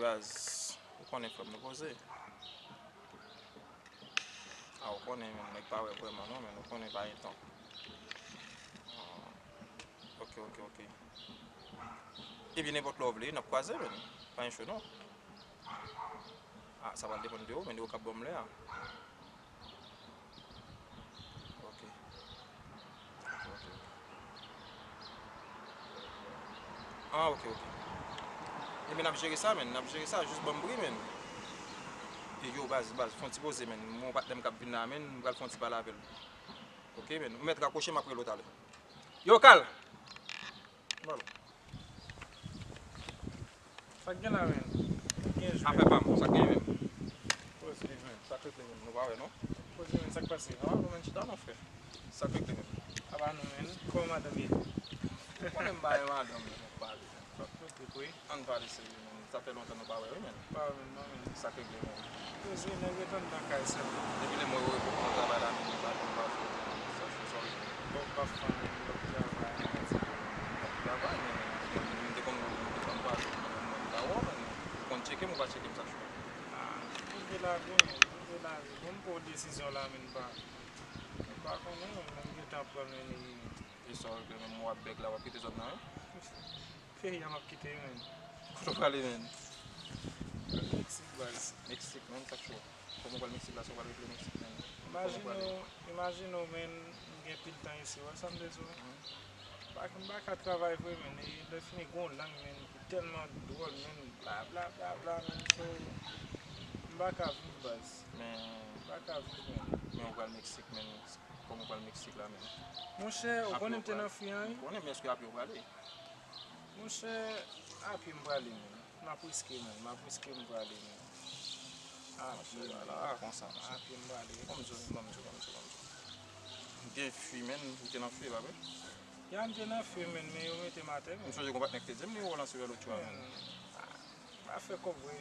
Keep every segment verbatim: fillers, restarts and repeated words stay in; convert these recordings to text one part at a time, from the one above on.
Baz, ou konnen frè m, nou poze. A, ou konnen, men, nèg pa wè vrèman, non, men, ou konnen pa gen tan. Ah, ok, ok, ok. Ebyen, nenpòt lè w vle, n ap kwaze, men. Pa gen cho, non. Ah, sa pral depann de ou, men, de ou k ap ban m lè a. Ok. Ok, ok, ok. Ah, ok, ok. Ebyen, n ap jere sa, men. N ap jere sa. Jis ban m bri, men. E yo, baz, baz, fè yon ti poze, men. Mwen, yon patnè m k ap vin la, men. M pral fè yon ti pale avè l. Ok, men. Ou mèt rakwoche, m ap rele w talè. Yo, Kal! Balo. Sa k gen la, men? Gen jwèt. Afè pa m, sa k gen menm? Poze, men. Sa k regle menm? Nou pa wè, non? Poze, men, sa k pase? Anba nou, men, chita non, frè. Sa k regle menm? Anba nou, men. Kòman madanm ye? Ou konnen m pa gen madanm, men, nou pale, men. Sa k regle, wi. Ann pale serye, men. Sa fè lontan nou pa wè, wi, men. Pa wè menm non, men. Sa k regle menm? Poze, nèg ret anndan kay sèlman. Depi lè mwen yo repoze nan travay la, men nou pa, nou pa fè, men sa, sa, sa, sa, bon, pa fè anyen, lòt travay, anyen, anyen. Travay, men, men, men, m te konn, m te konn pale, men, men, m pa wè w, men, ou konn tcheke m, ou pa tcheke m, sa k chou. Ah, rive lavi, men, rive lavi. Bon, m pran desizyon la, men, m pa, m pa konnen, men, m gentan pran, men, e, e sa w regle, men, w ap bèg la, w ap kite zòn nan, wi. Peyi a m ap kite, men. Kote w prale, men? Meksik, baz. Meksik, men, sa k cho? Kòman w pral Meksik la, sa w pral regle Meksik, men? Kòman w prale? Imajine w, imajine w, men, m gen pil tan isi, w wè sa m te di w? Mhm. M pa, m pa ka travay vre, men, e lè fini gen yon lang, men, ki tèlman dwòl, men, bla, bla, bla, bla, men, so, m pa ka viv, baz. Men, m pa ka viv, men. Men w pral Meksik, men, kòman w pral Meksik la, men? Monchè, ou konnen m te nan fwi an, wi. M konnen, men èske a pye w prale? Monchè, a pye m prale, men. M ap riske, men. M ap riske m prale, men. A pye, men. Monchè, ala konsa, monchè. A pye m prale. Ban m di w, ban m di w, ban m di w, ban m di w. Ou te fwi, men. Ou te nan fwi, pa vre? Ya, m te nan fwi, men, men yo mete m atè, men. M sonje gon patnè k te di m li wè w nan Sibèlotcho a, men. Men, m pa fè kòb vre.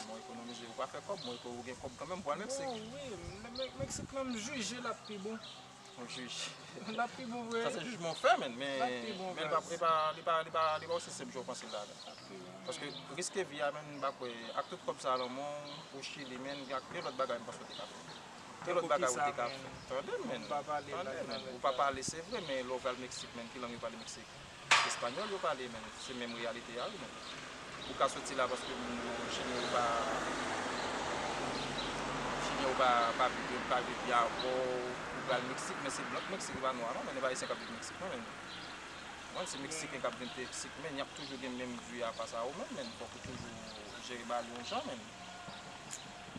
Mwen ekonomize, ou pa fè kòb, mwen eko-, ou gen kòb kanmenm pou al Meksik. Bon, wi, men, men, Meksik la, m jije l ap pi bon. Yon jij. L ap pi bon vre. Sa se jijman w fè, men, men, men li pa, li pa, li pa, li pa osi senp jan w panse l la, men. L ap pi bon. Paske riske vi a, men, m pa kwè, ak tout kòb sa a nan men w, ou Chili, men, ak gen lòt bagay m panse w te ka fè. Gen lòt bagay ou te ka fè. Tande m, men. Tande m, men. Ou pa pale, se vre, men lè w pral Meksik, men, ki lang yo pale Meksik? Espanyòl yo pale, men. Se menm reyalite a, wi, men. Ou ka soti la paske moun yo, Chilyen yo pa, Chilyen yo pa, pa viv, pa viv byen avè w, ou pral Meksik, men se blan k Meksik, e pa nwa, non, men, e pa Ayisyen k ap viv Meksik, non, men. Mwen, se Meksiken k ap vin Meksik, men, y ap toujou gen menm vi a fas a ou menm, men, fòk ou toujou jere bagay yo yon jan, men.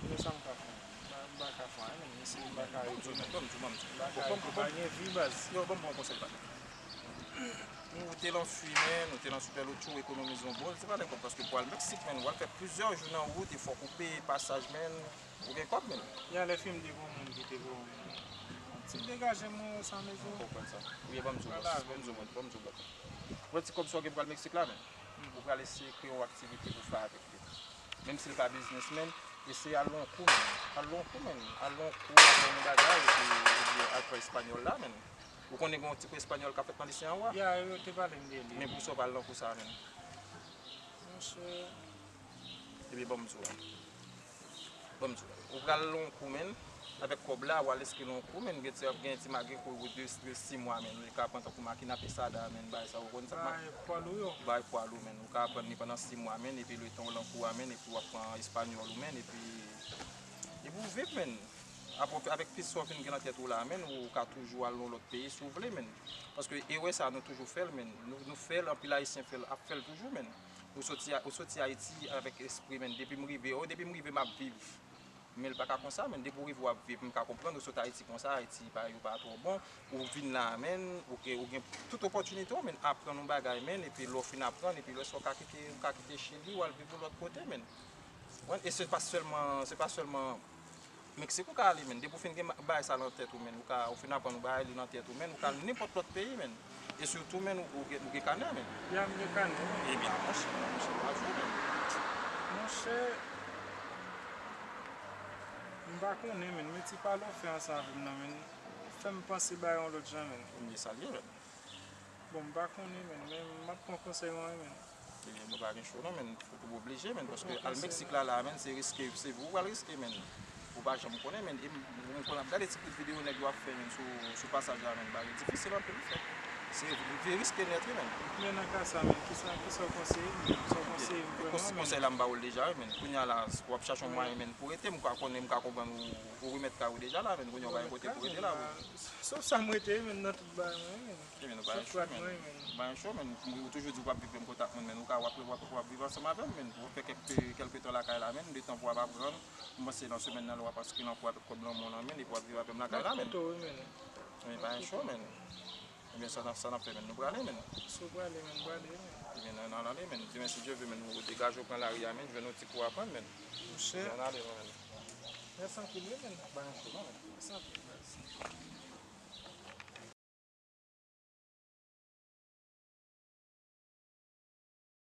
Men sa m ka fè? M pa, m pa ka fè anyen, men, si m pa ka rete, men. Ban m di w, ban m di w, ban m di w. M pa ka rete, pa gen vi, baz. Yo, ban m ba w yon konsèy, patnè. Ou te lan fwi, men, ou te lan Sibèlotcho, ou ekonomize yon bon, se pa nenpòt, paske pou al Meksik, men, w al fè plizyè jou nan wout, e fòk ou peye pasaj, men, ou gen kòb, men. Ya, lè fim te gon moun ki te gon ti degaje mwen, sa, men. Mwen konprann sa. Wi, ban m di w, bòs, ban m di w, ban m di w, bòs. Pran ti kòb sa w gen pou al Meksik la, men. Ou pral eseye kreye yon aktivite pou fè avèk li. Menm si l pa biznis, men, eseye al lwen yon kou, men. Al lwen yon kou, men. Al lwen yon kou, aprann yon bagay, epi, ebyen, al pran espanyòl la, men. Ou konnen gen yon ti kou espanyòl k ap fèt nan lise an, wa? Ya, yo te pale m de li. Men pou sa w pa al nan kou sa a, men. Monchè. Ebyen, ban m di w. Ban m di w. Ou pral lwen yon kou, men. Avèk kòb la, w al enskri lwen yon kou, men. Gen ti, gen ti ma-, gen kou de, de sis mwa, men. Ou ka pran tankou makina pesada, men. Bagay sa, ou konn sa. Bagay pwa lou yo. Bagay pwa lou, men. Ou ka aprann li pandan sis mwa, men. Epi letan w lan kou a, men. Epi w ap pran espanyòl ou, men. Epi, epi w viv, men. Apre, avèk plis sa w fin gen nan tèt ou la, men, ou ka toujou al nan lòt peyi si w vle, men. Paske erè sa a nou toujou fè l, men. Nou, nou fè l, anpil Ayisyen fè l, ap fè l toujou, men. Ou soti, ou soti Ayiti avèk espri, men. Depi m rive, o, depi m rive, m ap viv. Men l pa ka konsa, men. Depi w rive, w ap viv. M ka konprann, ou sot Ayiti konsa, Ayiti pa, yo pa twò bon. Ou vin la, men, ou gen, ou gen tout opòtinite w, men. Aprann yon bagay, men. Epi lè w fin aprann, epi lè sa w ka kite, ou ka kite Chili, w al viv yon lòt kote, men. Ou konprann? E se pa sèlman, se pa sèlman Meksik ou ka ale, men. Depi w fin gen ma-, bagay sa nan tèt ou, men, ou ka, ou fin aprann yon bagay, li nan tèt ou, men, ou ka al nenpòt lòt peyi, men. E sitou, men, ou, ou gen, ou gen kanè, men. Ya, m gen kanè, men. Ebyen, monchè, monchè, w ap jwe, men. Monchè, m pa konnen, men. Men ti pale w fè ansanm avè m nan, men, fè m panse bagay yon lòt jan, men. Ebyen, sa l ye, men. Bon, m pa konnen, men, men m ap pran konsèy w an, men. Ebyen, nou pa gen cho non, men fòk ou oblije, men, paske al Mexique la, la, men, se riske, se vi w pral riske, men. Ou pa janm konnen, men. E m, m konn ap gade ti kout videyo nèg yo ap fè, men, sou, sou pasaj la, men. Bagay difisil anpil, frè. Se vi riske nèt, wi, men. Men nan ka sa, men, kisa, kisa w konseye m, men? Kisa w konseye m vrèman, men? Konsèy la m ba ou l deja, wi, men. Kounye a la, w ap chache yon mwayen, men, pou rete, m ka konnen, m ka konprann ou, ou remèt kay ou deja la, men. Kounye a w pa gen kote pou rete la, wi. Sou sa m rete, men, nan tout bagay mwen, men. Ebyen, nou pa gen cho, men. Ou pa gen cho, men. Ou toujou di w p ap viv menm kote ak mwen, men. Ou ka, w ap, w ap, w ap viv ansanm avè m, men. Ou fè kèk, kèlke tan lakay la, men. Letan pou w ap aprann. M panse nan semèn nan, lè w ap enskri nan kou avèk kòb nan men w nan, men. Epi w ap viv avè m lakay la, men. Mwen pa gen cho, men. Ebyen, sa, sa n ap fè, men. Nou prale, men. Si w prale, men, prale, men. Ebyen, n al ale, men. Demen, si Dye vle, men, ou degaje w pran lari a, men. Jwenn yon ti kou aprann, men. Monchè. Ebyen, ann ale, men. Mèsi anpil, wi, men. Pa gen cho, non, men. Mèsi anpil, mèsi.